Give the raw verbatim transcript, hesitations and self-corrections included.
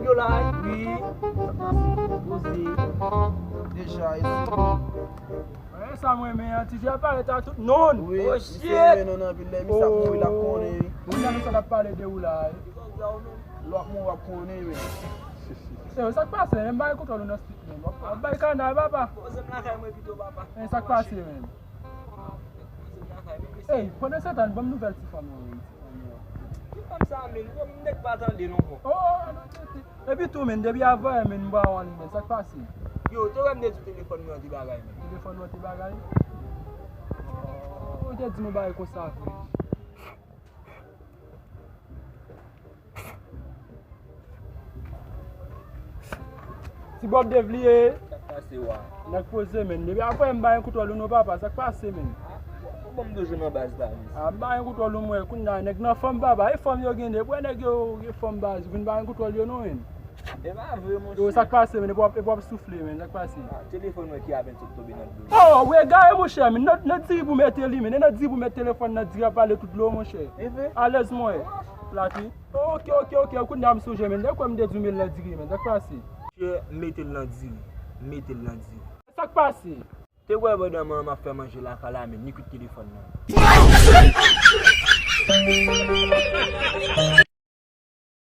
Yo la, wi. Poze. Deja, e sou. E sa mwen renmen an, T J ap parèt a tout non. Wi, misye renmen non anpil, lè misye ap mouri l ap konnen wi. Ou nan sa t ap pale de ou la. Lè w ap mouri w ap konnen wi. E sa k pase, menm bagay kontwòl ou nan street menm. W ap bay kanay papa. Poze m lakay mwen pito papa. E sa k pase menm. Poze m lakay mwen. Ey, pandan se tan, ban m nouvèl ti fanm nan wi. Ki fanm sa menm? Yo, m nèk pa tande non bon. Oh, oh, non, tete. Epi tou, men, depi avan, men, m pa wè li, men, sa k pase? Yo, te wè m te di telefòn mwen an te bagay, men. Telefòn mwen te bagay? Oh, ou te di m yon bagay konsa vre. Ti Bob Dave li ye. Sa k pase, wa? Nèg poze, men. Depi avan, m pa gen kontwòl ou non, papa. Sa k pase, men? Ou ban m de jou nan baz la, mesye. A, m pa gen kontwòl ou, mwen. Kounye a, nèg nan fanm, papa. E fanm yo gen de. Bwè nèg yo, e fanm baz. Ou vin pa gen kontwòl yo non, men. E pa vre, monchè. Yo, sa k pase, men? Epi w ap, epi w ap soufle, men. Sa k pase? A, telefòn mwen ki apenn sot tonbe nan dlo. Oh, ou egare, monchè, men. Nan, nan diri pou mete li, men. E nan diri pou mete telefòn nan diri ap pale tout dlo, monchè. E vre? Alèz, mwen. Plati. Ok, ok, ok. Kounye a m sonje, men. Dekwè m te di w met l nan diri, men. Sa k pase? Monchè, mete l nan diri. Mete l nan diri. Sa k pase? Te wè pandan mwen m ap fè manje lakay la, men, li kwit telefòn nan.